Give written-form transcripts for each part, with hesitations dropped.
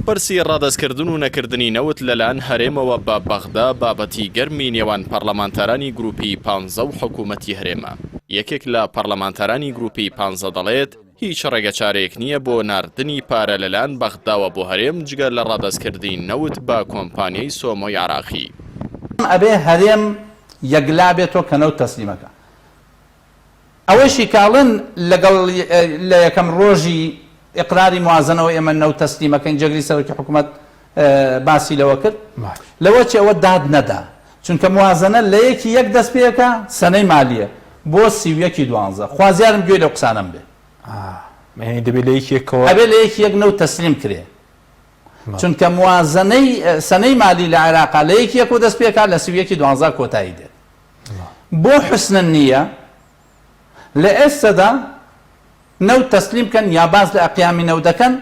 پرسی ڕادەستکردن و نەکردنی نەوت لەلایەن هەرێمەوە بە بەغدا بابەتی گەرمی نێوان پەرلەمانتارانی گروپی پانزە و حکومەتی هەرێمە. یەکێک لە پەرلەمانتارانی گروپی پانزە دەڵێت، هیچ ڕێگەچارەیەک نییە بۆ ناردنی پارە لەلایەن بەغداوە بۆ هەرێم جگە لە ڕادەستکردنی نەوت بە کۆمپانیای سۆمۆی عێراقی. ئەبێ هەرێم یەکلا بێتەوە کە نەوت تەسلیمەکا. ئەوەیشی کە ئەڵێن لەگەڵ لە یەکەم ڕۆژی ئیقراری موازەنەوە ئێمە نەوت تەسلیمەکەین، جێگری سەرۆکی حکومەت باسی لەوە کرد، لەوە چی ئەوە داد نەدا، چونکە موازەنە لە یەکی یەک دەست پێ ئەکا، سەنەی مالیە بۆ 31 ی دوانزە، خوازیارم گوێی لەو قسانەم بێ. یانی دەبێ لە یەکی یەکەوە. ئەبێ لە یەکی یەک نەوت تەسلیم کرێ، چونکە موازەنەی سەنەی مالی لە عێراقا لە یەکی یەکەوە دەست پێ ئەکا، لە 31 ی دوانزە کۆتایی دێت. بۆ حسن النیە لە ئێستەدا نەوت تەسلیم بکەن یا باس لە ئەقیامی نەوت دەکەن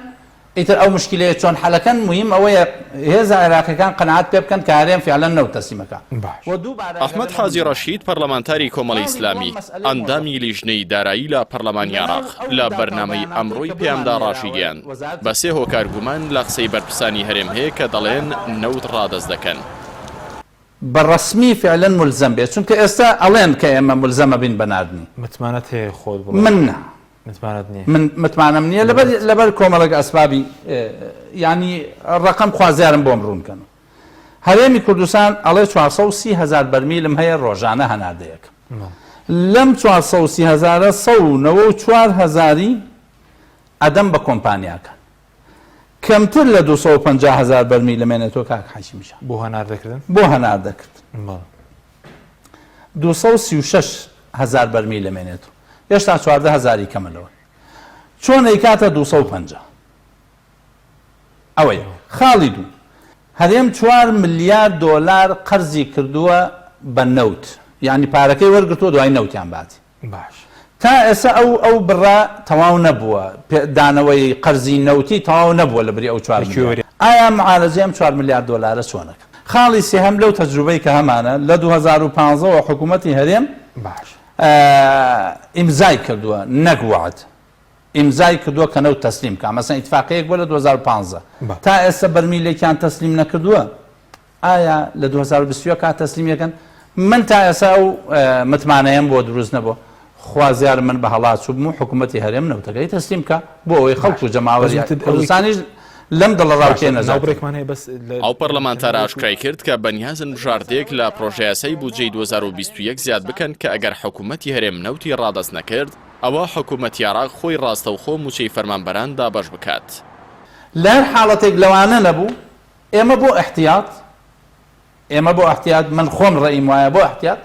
ئیتر ئەو مشکلەیە چۆن حەلەکەن موهیم ئەوەیە هێزە عێراقیەکان قەناعەت پێ بکەن کە هەرێم فعلەن نەوت تەسلیمەکا باش. و دووبارە ئەحمەد حاجی ڕەشید پەرلەمانتاری کۆمەڵی ئیسلامی، ئەندامی لیژنەی دارایی لە پەرلەمانی عێراق لە بەرنامەی ئەمڕۆی پەیامدا ڕاشیگەیاند، بە سێ هۆکار گومان لە قسەی بەرپرسانی هەرێم هەیە کە دەڵێن نەوت ڕادەست دەکەن. بە ڕەسمی فعلەن مولزەم بێت چونکە ئێستا ئەڵێن کە ئێمە مولزەم ئەبین بە ناردنی. متمانەت هەیە خۆت بڵێی؟ من نا. متمانەت نییە؟ من متمانەم نییە لەبەر لەبەر کۆمەڵێک ئەسبابی یانی ڕەقەم خوازیارم بۆم ڕوون کەن. هەرێمی کوردستان ئەڵێ 430 هەزار بەرمیلم هەیە ڕۆژانە هەناردەیەکەم. لەم 430 هەزارە 194 هەزاری ئەدەم بە کۆمپانیاکان. کەمتر لە 250 هەزار بەرمیل ئەمێنێتەوە کاک حەکیم جان. بۆ هەناردەکردن؟ بۆ هەناردەکردن. بەڵێ. 236 هەزار بەرمیل ئەمێنێتەوە. هێشتا 14 هەزاری کەمە لەوە. چۆن ئەیکاتە 250؟ ئەوە یەک. خاڵی دوو، هەرێم چوار ملیار دۆلار قەرزی کردووە بە نەوت. یانی پارەکەی وەرگرتووە دوای نەوتیان باتی. باش. تا ئێستا ئەو ئەو بڕە تەواو نەبووە، پێ دانەوەی قەرزی نەوتی تەواو نەبووە لە بری ئەو چوار لە کوێ ملیار. ئایا معالەجەی ئەم چوار ملیار دۆلارە چۆن ئەکەن؟ خاڵی سێهەم لەو تەجروبەی کە هەمانە لە 2015 وە حکوومەتی هەرێم باش. ئیمزای کردووە نەک وەعد ئیمزای کردووە کە نەوت تەسلیم بکا مەسەن ئیتفاقیەک بووە لە 2015 بەڵێ. تا ئێستا بەرمیلێکیان تەسلیم نەکردووە ئایا لە 2021 کا تەسلیمی ئەکەن؟ من تا ئێستا ئەو متمانەیەم بۆ دروست نەبووە. خوازیارم من بە هەڵا چووبم و حکوومەتی هەرێم نەوتەکەی تەسلیم بکا بۆ ئەوەی خەڵک و جەماوەری کوردستانیش لەم دڵەڕاوکێ نەجات بن. ئەو پەرلەمانتارە ئاشکرای کرد کە بەنیازن بژاردەیەک لە پرۆژەیاسای بودجەی 2021 زیاد بکەن کە ئەگەر حکوومەتی هەرێم نەوتی ڕادەست نەکرد ئەوا حکوومەتی عێراق خۆی ڕاستەوخۆ مووچەی فەرمانبەران دابەش بکات. لە هەر حاڵەتێک لەوانە نەبوو ئێمە بۆ ئیحتیات، ئێمە بۆ ئیحتیات، من خۆم ڕەئیم وایە بۆ ئیحتیات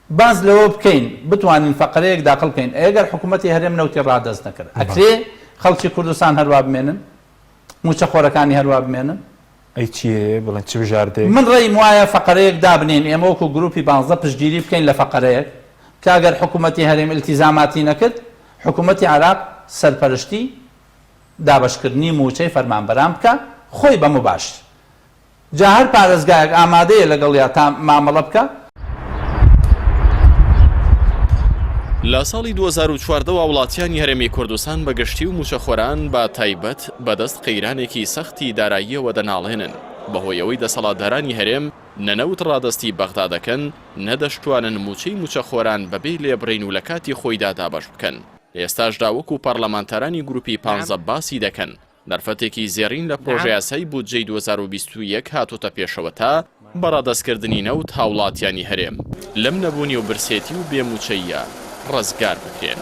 باس لەوە بکەین بتوانین فەقەرەیەک داخل بکەین ئەگەر حکوومەتی هەرێم نەوتی ڕادەست نەکرد ئەکرێ خەڵکی کوردستان هەروا بمێنن؟ مووچەخۆرەکانی هەروا بمێنن؟ ئەی چی هەیە بڵێن چ بژاردەیەک؟ من ڕەئیم وایە فەقەرەیەک دابنێین ئێمە وەکوو گرووپی پانزدە پشتگیری بکەین لە فەقەرەیەک کە ئەگەر حکوومەتی هەرێم ئیلتیزاماتی نەکرد حکوومەتی عێراق سەرپەرشتی دابەشکردنی مووچەی فەرمانبەران بکا خۆی بە موباشر جا هەر پارێزگایەک ئامادەیە لەگەڵیا تا مامەڵە بکا. لە ساڵی 2014 وە وڵاتیانی هەرێمی کوردستان بە گشتی و مووچەخۆران بە تایبەت بەدەست قەیرانێکی سەختی داراییەوە دەناڵێنن بەهۆی ئەوەی دەسەڵاتدارانی هەرێم نە نەوت ڕادەستی بەغدا دەکەن نە دەشتوانن مووچەی مووچەخۆران بەبێ لێبڕین و لە کاتی خۆیدا دابەش بکەن. لە ئێستاشدا وەکو پەڕلەمانتارانی گروپی پانزە باسی دەکەن، دەرفەتێکی زێڕین لە پڕۆژەیاسای بودجەی 2021 هاتۆتە پێشەوە تا بە ڕادەستکردنی نەوت هاوڵاتیانی هەرێم لەم نەبوونی و برسێتی و بێ مووچەییە ڕزگار بکرێن.